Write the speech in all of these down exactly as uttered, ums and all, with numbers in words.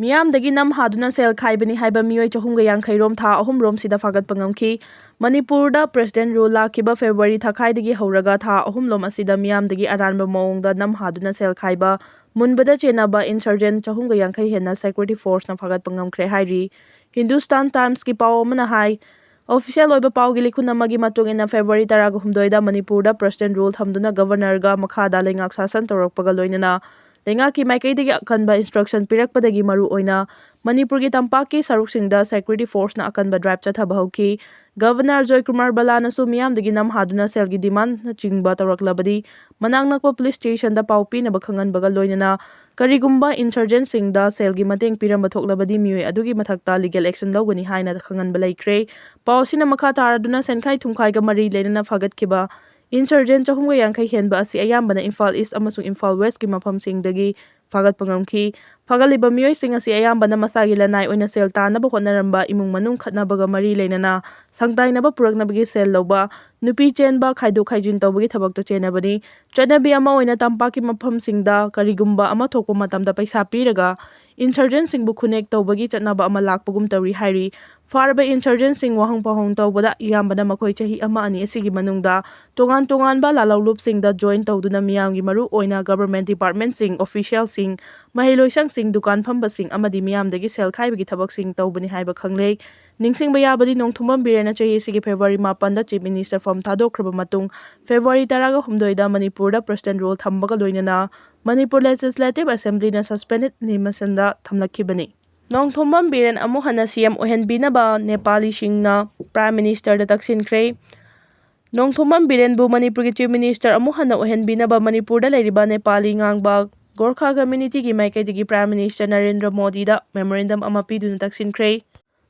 ꯃꯤꯌꯥꯝꯗꯒꯤ ꯅꯝ ꯍꯥꯗꯨꯅ ꯁꯦꯜ ꯈꯥꯏꯕꯅꯤ ꯍꯥꯏꯕ ꯃꯤꯑꯣꯏ ꯆꯍꯨꯝꯒ ꯌꯥꯡꯈꯩ ꯔꯣꯝ ꯊꯥ ꯑꯍꯨꯝ ꯔꯣꯝꯁꯤꯗ ꯐꯥꯒꯠꯄ ꯉꯝꯈꯤ꯫ ꯃꯅꯤꯄꯨꯔꯗ President Rule ꯂꯥꯛꯈꯤꯕ February ꯊꯥꯈꯥꯏꯗꯒꯤ ꯍꯧꯔꯒ ꯊꯥ ꯑꯍꯨꯝ ꯂꯣꯝ ꯑꯁꯤꯗ ꯃꯤꯌꯥꯝꯗꯒꯤ ꯑꯔꯥꯟꯕ ꯃꯑꯣꯡꯗ ꯅꯝ ꯍꯥꯗꯨꯅ ꯁꯦꯜ ꯈꯥꯏꯕ ꯃꯨꯟꯕꯗ ꯆꯦꯟꯅꯕ insurgent ꯆꯍꯨꯝꯒ ꯌꯥꯡꯈꯩ ꯍꯦꯟꯅ security force ꯅ ꯐꯥꯒꯠꯄ ꯉꯝꯈ꯭ꯔꯦ ꯍꯥꯏꯔꯤ꯫ Hindustan Times ꯀꯤ ꯄꯥꯎ ꯑꯃꯅ ꯍꯥꯏ, official ꯑꯣꯏꯕ ꯄꯥꯎꯒꯤ ꯂꯤꯈꯨꯟ ꯑꯃꯒꯤ ꯃꯇꯨꯡ ꯏꯟꯅ, February ꯇꯔꯥꯒ ꯍꯨꯝꯗꯣꯏꯗ ꯃꯅꯤꯄꯨꯔꯗ President Rule ꯊꯝꯗꯨꯅ Governor ꯒ ꯃꯈꯥꯗ ꯂꯩꯉꯥꯛ ꯁꯥꯁꯟ ꯇꯧꯔꯛꯄꯒ ꯂꯣꯏꯅꯅ ꯂꯩꯉꯥꯛꯀꯤ ꯃꯥꯏꯀꯩꯗꯒꯤ ꯑꯀꯟꯕ instruction ꯄꯤꯔꯛꯄꯗꯒꯤ ꯃꯔꯨ ꯑꯣꯏꯅ ꯃꯅꯤꯄꯨꯔꯒꯤ ꯇꯝꯄꯥꯛꯀꯤ ꯁꯔꯨꯛꯁꯤꯡꯗ security force ꯅ ꯑꯀꯟꯕ drive ꯆꯠꯊꯕ ꯍꯧꯈꯤ꯫ Governor ꯖꯣꯏꯀꯨꯃꯥꯔ ꯕꯂꯥꯅꯁꯨ ꯃꯤꯌꯥꯝꯗꯒꯤ ꯅꯝ ꯍꯥꯗꯨꯅ ꯁꯦꯜꯒꯤ demand ꯅꯆꯤꯡꯕ ꯇꯧꯔꯛꯂꯕꯗꯤ ꯃꯅꯥꯛ ꯅꯛꯄ police station ꯗ ꯄꯥꯎ ꯄꯤꯅꯕ ꯈꯪꯍꯟꯕꯒ ꯂꯣꯏꯅꯅ ꯀꯔꯤꯒꯨꯝꯕ insurgent ꯁꯤꯡꯗ ꯁꯦꯜꯒꯤ ꯃꯇꯦꯡ ꯄꯤꯔꯝꯕ ꯊꯣꯛꯂꯕꯗꯤ ꯃꯤꯑꯣꯏ ꯑꯗꯨꯒꯤ ꯃꯊꯛꯇ legal action ꯂꯧꯒꯅꯤ ꯍꯥꯏꯅ ꯈꯪꯍꯟꯕ ꯂꯩꯈ꯭ꯔꯦ꯫ ꯄꯥꯎ ꯑꯁꯤꯅ ꯃꯈꯥ ꯇꯥꯔꯗꯨꯅ ꯁꯦꯟꯈꯥꯏ ꯊꯨꯝꯈꯥꯏꯒ ꯃꯔꯤ ꯂꯩꯅꯅ ꯐꯥꯒꯠꯈꯤꯕ insurgent ꯆꯍꯨꯝꯒ ꯌꯥꯡꯈꯩ ꯍꯦꯟꯕ ꯑꯁꯤ ꯑꯌꯥꯝꯕꯅ ꯏꯝꯐꯥꯜ East ꯑꯃꯁꯨꯡ ꯏꯝꯐꯥꯜ West ꯀꯤ ꯃꯐꯝꯁꯤꯡꯗꯒꯤ ꯐꯥꯒꯠꯄ ꯉꯝꯈꯤ꯫ ꯐꯥꯒꯠꯂꯤꯕ ꯃꯤꯑꯣꯏꯁꯤꯡ ꯑꯁꯤ ꯑꯌꯥꯝꯕꯅ ꯃꯁꯥꯒꯤ ꯂꯅꯥꯏ ꯑꯣꯏꯅ ꯁꯦꯜ ꯇꯥꯟꯅꯕ ꯍꯣꯠꯅꯔꯝꯕ, ꯏꯃꯨꯡ ꯃꯅꯨꯡ ꯈꯠꯅꯕꯒ ꯃꯔꯤ ꯂꯩꯅꯅ ꯁꯪꯗꯥꯏꯅꯕ ꯄꯨꯔꯛꯅꯕꯒꯤ ꯁꯦꯜ ꯂꯧꯕ, ꯅꯨꯄꯤ ꯆꯦꯟꯕ, ꯈꯥꯏꯗꯣꯛ ꯈꯥꯏꯖꯤꯟ ꯇꯧꯕꯒꯤ ꯊꯕꯛꯇ ꯆꯦꯟꯅꯕꯅꯤ꯫ ꯆꯠꯅꯕꯤ ꯑꯃ ꯑꯣꯏꯅ ꯇꯝꯄꯥꯛꯀꯤ ꯃꯐꯝꯁꯤꯡꯗ ꯀꯔꯤꯒꯨꯝꯕ ꯑꯃ ꯊꯣꯛꯄ ꯃꯇꯝꯗ ꯄꯩꯁꯥ ꯄꯤꯔꯒ insurgent ꯁꯤꯡꯕꯨ ꯈꯨꯅꯦꯛ ꯇꯧꯕꯒꯤ ꯆꯠꯅꯕ ꯑꯃ ꯂꯥꯛꯄꯒꯨꯝ ꯇꯧꯔꯤ ꯍꯥꯏꯔꯤ꯫ ꯐꯥꯔꯕ insurgent ꯁꯤꯡ ꯋꯥꯍꯪ ꯄꯥꯎꯍꯪ ꯇꯧꯕꯗ ꯑꯌꯥꯝꯕꯅ ꯃꯈꯣꯏ ꯆꯍꯤ ꯑꯃ ꯑꯅꯤ ꯑꯁꯤꯒꯤ ꯃꯅꯨꯡꯗ ꯇꯣꯉꯥꯟ ꯇꯣꯉꯥꯟꯕ ꯂꯥꯜꯍꯧꯂꯨꯞꯁꯤꯡꯗ join ꯇꯧꯗꯨꯅ ꯃꯤꯌꯥꯝꯒꯤ ꯃꯔꯨ ꯑꯣꯏꯅ government department ꯁꯤꯡ, official ꯁꯤꯡ, ꯃꯍꯩꯂꯣꯏꯁꯪꯁꯤꯡ, ꯗꯨꯀꯥꯟ ꯐꯝꯕꯁꯤꯡ ꯑꯃꯗꯤ ꯃꯤꯌꯥꯝꯗꯒꯤ ꯁꯦꯜ ꯈꯥꯏꯕꯒꯤ ꯊꯕꯛꯁꯤꯡ ꯇꯧꯕꯅꯤ ꯍꯥꯏꯕ ꯈꯪꯂꯦ꯫ ꯅꯤꯡꯁꯤꯡꯕ ꯌꯥꯕꯗꯤ, ꯅꯣꯡꯊꯣꯝꯕꯝ ꯕꯤꯔꯦꯟꯅ ꯆꯍꯤ ꯑꯁꯤꯒꯤ February ꯃꯥꯄꯟꯗ Chief Minister form ꯊꯥꯗꯣꯛꯈ꯭ꯔꯕ ꯃꯇꯨꯡ, February ꯇꯔꯥꯒ ꯍꯨꯝꯗꯣꯏꯗ ꯃꯅꯤꯄꯨꯔꯗ President Rule ꯊꯝꯕꯒ ꯂꯣꯏꯅꯅ ꯃꯅꯤꯄꯨꯔ Legislative Assembly ꯅ suspended animation ꯗ ꯊꯝꯂꯛꯈꯤꯕꯅꯤ꯫ ꯅꯣꯡꯊꯣꯝꯕꯝ ꯕꯤꯔꯦꯟ ꯑꯃꯨꯛ ꯍꯟꯅ C M ꯑꯣꯏꯍꯟꯕꯤꯅꯕ ꯅꯦꯄꯥꯂꯤꯁꯤꯡꯅ Prime Minister ꯗ ꯇꯛꯁꯤꯟꯈ꯭ꯔꯦ꯫ ꯅꯣꯡꯊꯣꯝꯕꯝ ꯕꯤꯔꯦꯟꯕꯨ ꯃꯅꯤꯄꯨꯔꯒꯤ Chief Minister ꯑꯃꯨꯛ ꯍꯟꯅ ꯑꯣꯏꯍꯟꯕꯤꯅꯕ ꯃꯅꯤꯄꯨꯔꯗ ꯂꯩꯔꯤꯕ ꯅꯦꯄꯥꯂꯤ ꯉꯥꯡꯕ Gorkha Community ꯒꯤ ꯃꯥꯏꯀꯩꯗꯒꯤ Prime Minister ꯅꯔꯦꯟꯗ꯭ꯔ ꯃꯣꯗꯤꯗ memorandum ꯑꯃ ꯄꯤꯗꯨꯅ ꯇꯛꯁꯤꯟꯈ꯭ꯔꯦ꯫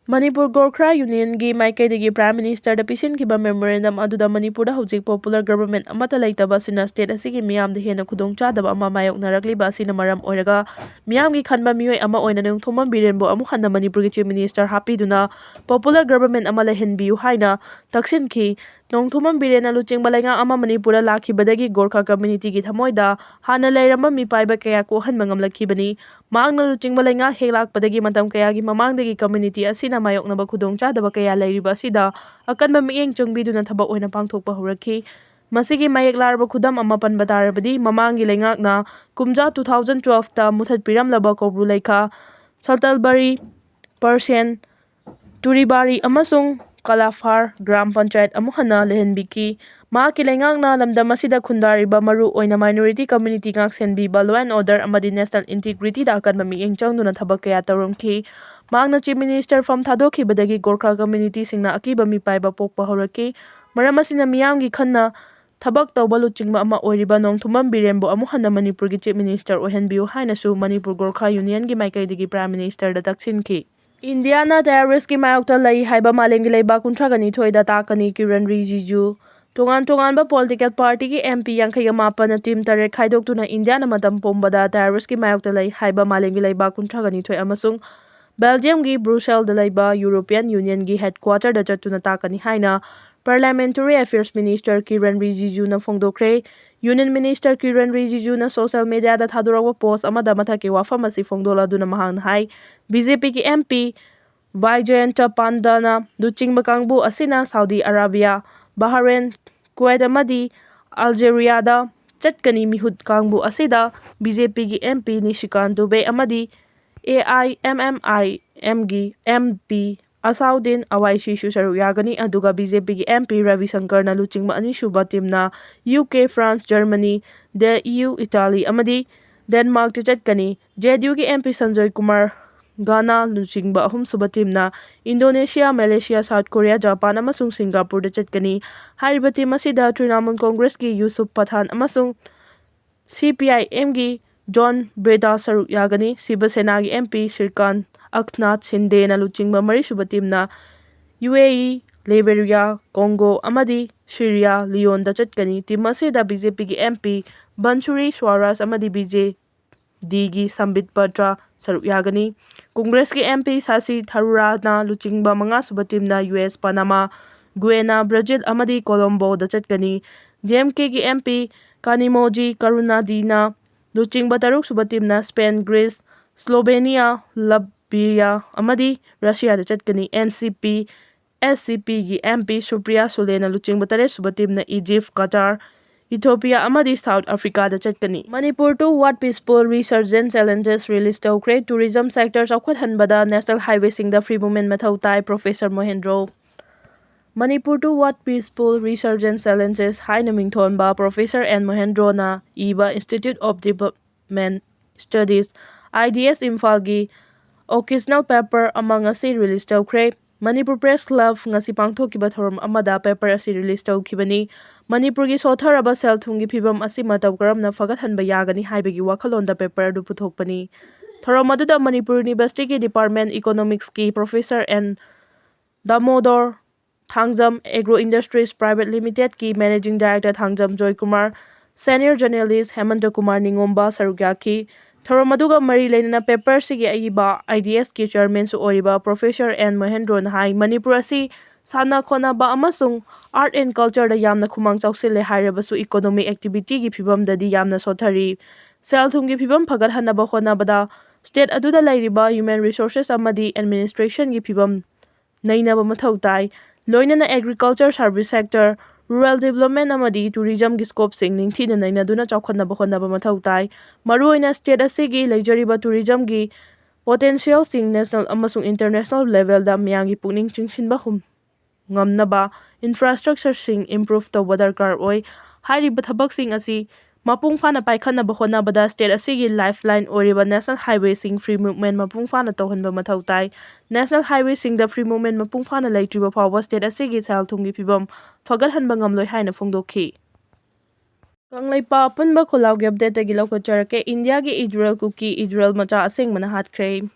ꯃꯅꯤꯄꯨꯔ Gorkha Union ꯒꯤ ꯃꯥꯏꯀꯩꯗꯒꯤ Prime Minister ꯗ ꯄꯤꯁꯤꯟꯈꯤꯕ memorandum ꯑꯗꯨꯗ ꯃꯅꯤꯄꯨꯔꯗ ꯍꯧꯖꯤꯛ popular government ꯑꯃꯠꯇ ꯂꯩꯇꯕ ꯑꯁꯤꯅ state ꯑꯁꯤꯒꯤ ꯃꯤꯌꯥꯝꯗ ꯍꯦꯟꯅ ꯈꯨꯗꯣꯡꯆꯥꯗꯕ ꯑꯃ ꯃꯥꯌꯣꯛꯅꯔꯛꯂꯤꯕ ꯑꯁꯤꯅ ꯃꯔꯝ ꯑꯣꯏꯔꯒ ꯃꯤꯌꯥꯝꯒꯤ ꯈꯟꯕ ꯃꯤꯑꯣꯏ ꯑꯃ ꯑꯣꯏꯅ ꯅꯣꯡꯊꯣꯝꯕꯝ ꯕꯤꯔꯦꯟꯕꯨ ꯑꯃꯨꯛ ꯍꯟꯅ ꯃꯅꯤꯄꯨꯔꯒꯤ Chief Minister ꯍꯥꯞꯄꯤꯗꯨꯅ popular government ꯑꯃ ꯂꯩꯍꯟꯕꯤꯌꯨ ꯍꯥꯏꯅ ꯇꯛꯁꯤꯟꯈꯤ꯫ ꯅꯣꯡꯊꯣꯝꯕꯝ ꯕꯤꯔꯦꯟꯅ ꯂꯨꯆꯤꯡꯕ ꯂꯩꯉꯥꯛ ꯑꯃ ꯃꯅꯤꯄꯨꯔꯗ ꯂꯥꯛꯈꯤꯕꯗꯒꯤ ꯒꯣꯔꯈꯥ ꯀꯝꯃ꯭ꯌꯨꯅꯤꯇꯤꯒꯤ ꯊꯃꯣꯏꯗ ꯍꯥꯟꯅ ꯂꯩꯔꯝꯕ ꯃꯤꯄꯥꯏꯕ ꯀꯌꯥ ꯀꯣꯛꯍꯟꯕ ꯉꯝꯂꯛꯈꯤꯕꯅꯤ꯫ ꯃꯍꯥꯛꯅ ꯂꯨꯆꯤꯡꯕ ꯂꯩꯉꯥꯛ ꯍꯦꯛ ꯂꯥꯛꯄꯗꯒꯤ ꯃꯇꯝ ꯀꯌꯥꯒꯤ ꯃꯃꯥꯡꯗꯒꯤ ꯀꯝꯃ꯭ꯌꯨꯅꯤꯇꯤ ꯑꯁꯤꯅ ꯃꯥꯌꯣꯛꯅꯕ ꯈꯨꯗꯣꯡꯆꯥꯗꯕ ꯀꯌꯥ ꯂꯩꯔꯤꯕ ꯑꯁꯤꯗ ꯑꯀꯟꯕ ꯃꯤꯠꯌꯦꯡ ꯆꯪꯕꯤꯗꯨꯅ ꯊꯕꯛ ꯑꯣꯏꯅ ꯄꯥꯡꯊꯣꯛꯄ ꯍꯧꯔꯛꯈꯤ꯫ ꯃꯁꯤꯒꯤ ꯃꯌꯦꯛ ꯂꯥꯔꯕ ꯈꯨꯗꯝ ꯑꯃ ꯄꯟꯕ ꯇꯥꯔꯕꯗꯤ, ꯃꯃꯥꯡꯒꯤ ꯂꯩꯉꯥꯛꯅ ꯀꯨꯝꯖꯥ two thousand twelve ꯇ ꯃꯨꯊꯠꯄꯤꯔꯝꯂꯕ ꯀꯧꯕ꯭ꯔꯨ ꯂꯩꯈꯥ, ꯁꯜꯇꯜꯕꯔꯤ, ꯄꯔꯁꯦꯟ, ꯇꯨꯔꯤꯕꯥꯔꯤ ꯑꯃꯁꯨꯡ ꯀꯂꯥꯐꯥꯔ ꯒ꯭ꯔꯥꯝ ꯄꯟꯆꯥꯌꯠ ꯑꯃꯨꯛ ꯍꯟꯅ ꯂꯩꯍꯟꯕꯤꯈꯤ꯫ ꯃꯍꯥꯛꯀꯤ ꯂꯩꯉꯥꯛꯅ ꯂꯝꯗꯝ ꯑꯁꯤꯗ ꯈꯨꯟꯗꯥꯔꯤꯕ ꯃꯔꯨ ꯑꯣꯏꯅ minority community ꯉꯥꯛ ꯁꯦꯟꯕꯤꯕ, law and order ꯑꯃꯗꯤ national integrity ꯗ ꯑꯀꯟꯕ ꯃꯤꯠꯌꯦꯡ ꯆꯪꯗꯨꯅ ꯊꯕꯛ ꯀꯌꯥ ꯇꯧꯔꯝꯈꯤ꯫ ꯃꯍꯥꯛꯅ Chief Minister ꯐꯝ ꯊꯥꯗꯣꯛꯈꯤꯕꯗꯒꯤ ꯒꯣꯔꯈꯥ ꯀꯝꯃ꯭ꯌꯨꯅꯤꯇꯤꯁꯤꯡꯅ ꯑꯀꯤꯕ ꯃꯤꯄꯥꯏꯕ ꯄꯣꯛꯄ ꯍꯧꯔꯛꯈꯤ꯫ ꯃꯔꯝ ꯑꯁꯤꯅ ꯃꯤꯌꯥꯝꯒꯤ ꯈꯟꯅ ꯊꯕꯛ ꯇꯧꯕ ꯂꯨꯆꯤꯡꯕ ꯑꯃ ꯑꯣꯏꯔꯤꯕ ꯅꯣꯡꯊꯣꯝꯕꯝ ꯕꯤꯔꯦꯟꯕꯨ ꯑꯃꯨꯛ ꯍꯟꯅ ꯃꯅꯤꯄꯨꯔꯒꯤ Chief Minister ꯑꯣꯏꯍꯟꯕꯤꯌꯨ ꯍꯥꯏꯅꯁꯨ ꯃꯅꯤꯄꯨꯔ ꯒꯣꯔꯈꯥ Union ꯒꯤ ꯃꯥꯏꯀꯩꯗꯒꯤ Prime Minister ꯗ ꯇꯛꯁꯤꯟꯈꯤ꯫ ꯏꯟꯗꯤꯌꯥꯅ terrorist ꯀꯤ ꯃꯥꯌꯣꯛꯇ ꯂꯩ ꯍꯥꯏꯕ ꯃꯥꯂꯦꯝꯒꯤ ꯂꯩꯕꯥꯛ ꯀꯨꯟꯊ꯭ꯔꯥꯒ ꯅꯤꯊꯣꯏꯗ ꯇꯥꯛꯀꯅꯤ, ꯀꯤꯔꯟ ꯔꯤꯖꯤꯖꯨ꯫ ꯇꯣꯉꯥꯟ ꯇꯣꯉꯥꯟꯕ political party ꯒꯤ M P ꯌꯥꯡꯈꯩꯒ ꯃꯥꯄꯟꯅ team ꯇꯔꯦꯠ ꯈꯥꯏꯗꯣꯛꯇꯨꯅ ꯏꯟꯗꯤꯌꯥꯅ ꯃꯇꯝ ꯄꯨꯝꯕꯗ terrorist ꯀꯤ ꯃꯥꯌꯣꯛꯇ ꯂꯩ ꯍꯥꯏꯕ ꯃꯥꯂꯦꯝꯒꯤ ꯂꯩꯕꯥꯛ ꯀꯨꯟꯊ꯭ꯔꯥꯒ ꯅꯤꯊꯣꯏ ꯑꯃꯁꯨꯡ Belgium ꯒꯤ Brussels ꯗ ꯂꯩꯕ European Union ꯒꯤ headquarter ꯗ ꯆꯠꯇꯨꯅ ꯇꯥꯛꯀꯅꯤ ꯍꯥꯏꯅ Parliamentary Affairs Minister Kiran ꯔꯤꯖꯤꯖꯨꯅ ꯐꯣꯡꯗꯣꯛꯈ꯭ꯔꯦ꯫ Union Minister Kiran ꯔꯤꯖꯤꯖꯨꯅ social media ꯗ ꯊꯥꯗꯣꯔꯛꯄ post ꯑꯃꯗ ꯃꯊꯛꯀꯤ ꯋꯥꯐꯝ ꯑꯁꯤ ꯐꯣꯡꯗꯣꯛꯂꯗꯨꯅ ꯃꯍꯥꯛꯅ ꯍꯥꯏ, B J P ꯒꯤ M P ꯕꯥꯏꯖꯌꯟꯇ ꯄꯥꯟꯗꯥꯅ ꯂꯨꯆꯤꯡꯕ ꯀꯥꯡꯕꯨ ꯑꯁꯤꯅ ꯁꯥꯎꯗꯤ ꯑꯔꯥꯕꯤꯌꯥ, ꯕꯍꯔꯦꯟ, ꯀꯨꯋꯦꯠ ꯑꯃꯗꯤ ꯑꯜꯖꯦꯔꯤꯌꯥꯗ ꯆꯠꯀꯅꯤ꯫ ꯃꯤꯍꯨꯠ ꯀꯥꯡꯕꯨ ꯑꯁꯤꯗ B J P ꯒꯤ M P ꯅꯤꯁꯤꯀꯥꯟ ꯗꯨꯕꯦ ꯑꯃꯗꯤ A I M M I M ꯒꯤ M P ꯑꯁꯥꯎꯗꯤꯟ ꯑꯋꯥꯏꯁꯤꯁꯨ ꯁꯔꯨꯛ ꯌꯥꯒꯅꯤ, ꯑꯗꯨꯒ B J P ꯒꯤ M P ꯔꯕꯤ ꯁꯪꯀꯔꯅ ꯂꯨꯆꯤꯡꯕ ꯑꯅꯤꯁꯨꯕ team ꯅ U K, France, Germany, the E U, Italy ꯑꯃꯗꯤ Denmark ꯇ ꯆꯠꯀꯅꯤ꯫ J D U ꯒꯤ M P ꯁꯟꯖꯣꯏ ꯀꯨꯃꯥꯔ ꯒꯥꯅꯥ ꯂꯨꯆꯤꯡꯕ ꯑꯍꯨꯝꯁꯨꯕ team ꯅ Indonesia, Malaysia, South Korea, Japan ꯑꯃꯁꯨꯡ Singapore ꯗ ꯆꯠꯀꯅꯤ꯫ ꯍꯥꯏꯔꯤꯕ team ꯑꯁꯤꯗ Trinamool Congress ꯀꯤ ꯌꯨꯁꯨꯐ ꯄꯊꯥꯟ ꯑꯃꯁꯨꯡ C P I M ꯒꯤ ꯖꯣꯟ ꯕ꯭ꯔꯦꯗꯥ ꯁꯔꯨꯛ ꯌꯥꯒꯅꯤ꯫ ꯁꯤꯕ ꯁꯦꯅꯥꯒꯤ M P ꯁ꯭ꯔꯤꯀꯥꯟ ꯑꯛꯅꯥꯊ ꯁꯤꯟꯗꯦꯅ ꯂꯨꯆꯤꯡꯕ ꯃꯔꯤꯁꯨꯕ team ꯅ U A E, Liberia, Congo ꯑꯃꯗꯤ Sierra Leone ꯗ ꯆꯠꯀꯅꯤ꯫ Team ꯑꯁꯤꯗ B J P ꯒꯤ M P ꯕꯟꯁꯨꯔꯤ ꯁ꯭ꯋꯥꯔꯥꯖ ꯑꯃꯗꯤ B J D ꯒꯤ ꯁꯝꯕꯤꯠ ꯄꯇ꯭ꯔ ꯁꯔꯨꯛ ꯌꯥꯒꯅꯤ꯫ Congress ꯀꯤ M P ꯁꯥꯁꯤ ꯊꯔꯨꯔꯅ ꯂꯨꯆꯤꯡꯕ ꯃꯉꯥꯁꯨꯕ team ꯅ U S, Panama, ꯒꯨꯌꯦꯅꯥ, ꯕ꯭ꯔꯥꯖꯤꯜ ꯑꯃꯗꯤ ꯀꯣꯂꯣꯝꯕꯣꯗ ꯆꯠꯀꯅꯤ꯫ ꯗꯤ ꯑꯦꯝ ꯀꯦꯒꯤ ꯑꯦꯝ ꯄꯤ ꯀꯥꯅꯤꯃꯣꯖꯤ ꯀꯔꯨꯅꯥꯗꯤꯅ ꯂꯨꯆꯤꯡꯕ ꯇꯔꯨꯛ ꯁꯨꯕ ꯇꯤꯝꯅ ꯁ꯭ꯄꯦꯟ, ꯒ꯭ꯔꯤꯁ, ꯁ꯭ꯂꯣꯚꯦꯅꯤꯌꯥ, ꯂꯠꯚꯤꯌꯥ ꯑꯃꯗꯤ ꯔꯁꯤꯌꯥꯗ ꯆꯠꯀꯅꯤ꯫ ꯑꯦꯟ ꯁꯤ ꯄꯤ, ꯑꯦꯁ ꯁꯤ ꯄꯤꯒꯤ ꯑꯦꯝ ꯄꯤ ꯁꯨꯄ꯭ꯔꯤꯌꯥ ꯁꯨꯂꯦꯅ ꯂꯨꯆꯤꯡꯕ ꯇꯔꯦꯠ ꯁꯨꯕ ꯇꯤꯝꯅ ꯏꯖꯤꯞ, ꯀꯇꯥꯔ, ꯏꯊꯣꯄꯤꯌꯥ ꯑꯃꯗꯤ ꯁꯥꯎꯠ ꯑꯐ꯭ꯔꯤꯀꯥꯗ ꯆꯠꯀꯅꯤ꯫ ꯃꯅꯤꯄꯨꯔ ꯇꯨ ꯋꯥꯠ ꯄꯤꯁꯐꯨꯜ ꯔꯤꯁꯔꯖꯦꯟꯁ ꯆꯦꯂꯦꯟꯖꯦꯁ ꯔꯤꯂꯤꯖ ꯇꯧꯈ꯭ꯔꯦ꯫ ꯇꯨꯔꯤꯖꯝ ꯁꯦꯛꯇꯔ ꯆꯥꯎꯈꯠꯍꯟꯕꯗ ꯅꯦꯁꯅꯦꯜ ꯍꯥꯏꯋꯦꯁꯤꯡꯗ ꯐ꯭ꯔꯤ ꯃꯨꯚꯃꯦꯟ ꯃꯊꯧ ꯇꯥꯏ, ꯄ꯭ꯔꯣꯐꯦꯁꯔ ꯃꯣꯍꯦꯟꯗ꯭ꯔꯣ꯫ ꯃꯅꯤꯄꯨꯔ ꯇꯨ ꯋꯥꯠ ꯄꯤꯁꯐꯨꯜ ꯔꯤꯁꯔꯖꯦꯟꯁ ꯆꯦꯂꯦꯟꯖꯦꯁ ꯍꯥꯏꯅ ꯃꯤꯡꯊꯣꯟꯕ ꯄ꯭ꯔꯣꯐꯦꯁꯔ ꯑꯦꯟ ꯃꯣꯍꯦꯟꯗ꯭ꯔꯣꯅ ꯏꯕ institute of development studies, I D S, ꯏꯝꯐꯥꯜꯒꯤ ꯑꯣꯀꯦꯖꯅꯦꯜ ꯄꯦꯄꯔ ꯑꯃ ꯉꯁꯤ ꯔꯤꯂꯤꯖ ꯇꯧꯈ꯭ꯔꯦ꯫ ꯃꯅꯤꯄꯨꯔ ꯄ꯭ꯔꯦꯁ ꯀ꯭ꯂꯕ ꯉꯁꯤ ꯄꯥꯡꯊꯣꯛꯈꯤꯕ ꯊꯧꯔꯝ ꯑꯃꯗ ꯄꯦꯄꯔ ꯑꯁꯤ ꯔꯤꯂꯤꯖ ꯇꯧꯈꯤꯕꯅꯤ꯫ ꯃꯅꯤꯄꯨꯔꯒꯤ ꯁꯣꯠꯊꯔꯕ ꯁꯦꯜ ꯊꯨꯝꯒꯤ ꯐꯤꯕꯝ ꯑꯁꯤ ꯃꯇꯧ ꯀꯔꯝꯅ ꯐꯒꯠꯍꯟꯕ ꯌꯥꯒꯅꯤ ꯍꯥꯏꯕꯒꯤ ꯋꯥꯈꯜꯂꯣꯟꯗ ꯄꯦꯄꯔ ꯑꯗꯨ ꯄꯨꯊꯣꯛꯄꯅꯤ꯫ ꯊꯧꯔꯝ ꯑꯗꯨꯗ ꯃꯅꯤꯄꯨꯔ ꯌꯨꯅꯤꯚꯔꯁꯤꯇꯤꯒꯤ ꯗꯤꯄꯥꯔꯠꯃꯦꯟ ꯏꯀꯣꯅꯣꯃꯤꯛꯁꯀꯤ professor N Damodar Thangjam, agro industries private ꯂꯤꯃꯤꯇꯦꯗꯀꯤ managing director Thangjam Joykumar, senior journalist Hemanta Kumar Ningomba ꯁꯔꯨꯛ ꯌꯥꯈꯤ꯫ ꯊꯧꯔꯝ ꯑꯗꯨꯒ ꯃꯔꯤ ꯂꯩꯅꯅ ꯄꯦꯄꯔꯁꯤꯒꯤ ꯑꯏꯕ ꯑꯥꯏ ꯗꯤ ꯑꯦꯁꯀꯤ ꯆꯤꯌꯔꯃꯦꯟꯁꯨ ꯑꯣꯏꯔꯤꯕ ꯄ꯭ꯔꯣꯐꯦꯁꯔ ꯑꯦꯟ ꯃꯣꯍꯦꯟꯗ꯭ꯔꯣꯅ ꯍꯥꯏ, ꯃꯅꯤꯄꯨꯔ ꯑꯁꯤ ꯁꯥꯟꯅ ꯈꯣꯠꯅꯕ ꯑꯃꯁꯨꯡ ꯑꯥꯔꯠ ꯑꯦꯟ ꯀꯜꯆꯔꯗ ꯌꯥꯝꯅ ꯈꯨꯃꯥꯡ ꯆꯥꯎꯁꯤꯜꯂꯦ ꯍꯥꯏꯔꯕꯁꯨ ꯏꯀꯣꯅꯣꯃꯤꯛ ꯑꯦꯛꯇꯤꯚꯤꯇꯤꯒꯤ ꯐꯤꯕꯝꯗꯗꯤ ꯌꯥꯝꯅ ꯁꯣꯠꯊꯔꯤ꯫ ꯁꯦꯜ ꯊꯨꯝꯒꯤ ꯐꯤꯕꯝ ꯐꯒꯠꯍꯟꯅꯕ ꯍꯣꯠꯅꯕꯗ ꯁ꯭ꯇꯦꯠ ꯑꯗꯨꯗ ꯂꯩꯔꯤꯕ ꯍ꯭ꯌꯨꯃꯦꯟ ꯔꯤꯁꯣꯔꯁꯦꯁ ꯑꯃꯗꯤ ꯑꯦꯗꯃꯤꯅꯤꯁꯇ꯭ꯔꯦꯁꯟꯒꯤ ꯐꯤꯕꯝ ꯅꯩꯅꯕ ꯃꯊꯧ ꯇꯥꯏ꯫ ꯂꯣꯏꯅꯅ agriculture, service sector, rural development ꯑꯃꯗꯤ ꯇꯨꯔꯤꯖꯝꯒꯤ ꯁ꯭ꯀꯣꯞꯁꯤꯡ ꯅꯤꯡꯊꯤꯅ ꯅꯩꯅꯗꯨꯅ ꯆꯥꯎꯈꯠꯅꯕ ꯍꯣꯠꯅꯕ ꯃꯊꯧ ꯇꯥꯏ꯫ ꯃꯔꯨꯑꯣꯏꯅ ꯁ꯭ꯇꯦꯠ ꯑꯁꯤꯒꯤ ꯂꯩꯖꯔꯤꯕ ꯇꯨꯔꯤꯖꯝꯒꯤ ꯄꯣꯇꯦꯟꯁꯤꯌꯦꯜꯁꯤꯡ ꯅꯦꯁꯅꯦꯜ ꯑꯃꯁꯨꯡ ꯏꯟꯇꯔꯅꯦꯁꯅꯦꯜ ꯂꯦꯚꯦꯜꯗ ꯃꯤꯌꯥꯝꯒꯤ ꯄꯨꯛꯅꯤꯡ ꯆꯤꯡꯁꯤꯟꯕ ꯍꯨꯝ-, ꯉꯝꯅꯕ ꯏꯟꯐ꯭ꯔꯥꯁ꯭ꯇ꯭ꯔꯛꯆꯔꯁꯤꯡ ꯏꯝꯄ꯭ꯔꯨꯚ ꯇꯧꯕ ꯗꯔꯀꯥꯔ ꯑꯣꯏ꯫ ꯍꯥꯏꯔꯤꯕ ꯊꯕꯛꯁꯤꯡ ꯑꯁꯤ ꯃꯄꯨꯡ ꯐꯥꯅ ꯄꯥꯏꯈꯠꯅꯕ ꯍꯣꯠꯅꯕꯗ ꯁ꯭ꯇꯦꯠ ꯑꯁꯤꯒꯤ ꯂꯥꯏꯐꯂꯥꯏꯟ ꯑꯣꯏꯔꯤꯕ ꯅꯦꯁꯅꯦꯜ ꯍꯥꯏꯋꯦꯁꯤꯡ ꯐ꯭ꯔꯤ ꯃꯨꯚꯃꯦꯟ ꯃꯄꯨꯡ ꯐꯥꯅ ꯇꯧꯍꯟꯕ ꯃꯊꯧ ꯇꯥꯏ꯫ ꯅꯦꯁꯅꯦꯜ ꯍꯥꯏꯋꯦꯁꯤꯡꯗ ꯐ꯭ꯔꯤ ꯃꯨꯚꯃꯦꯟ ꯃꯄꯨꯡ ꯐꯥꯅ ꯂꯩꯇ꯭ꯔꯤꯕ ꯐꯥꯎꯕ ꯁ꯭ꯇꯦꯠ ꯑꯁꯤꯒꯤ ꯁꯦꯜ ꯊꯨꯝꯒꯤ ꯐꯤꯕꯝ ꯐꯒꯠꯍꯟꯕ ꯉꯝꯂꯣꯏ ꯍꯥꯏꯅ ꯐꯣꯡꯗꯣꯛꯈꯤ꯫ ꯀꯪꯂꯩꯄꯥꯛ ꯑꯄꯨꯟꯕ ꯈꯨꯜꯂꯥꯎꯒꯤ ꯑꯞꯗꯦꯠꯇꯒꯤ ꯂꯧꯈꯠꯆꯔꯛꯀꯦ꯫ ꯏꯟꯗꯤꯌꯥꯒꯤ ꯏꯖꯔꯦꯜ ꯀꯨꯀꯤ ꯏꯖꯔꯦꯜ ꯃꯆꯥ ꯑꯁꯦꯡꯕꯅ ꯍꯥꯠꯈ꯭ꯔꯦ꯫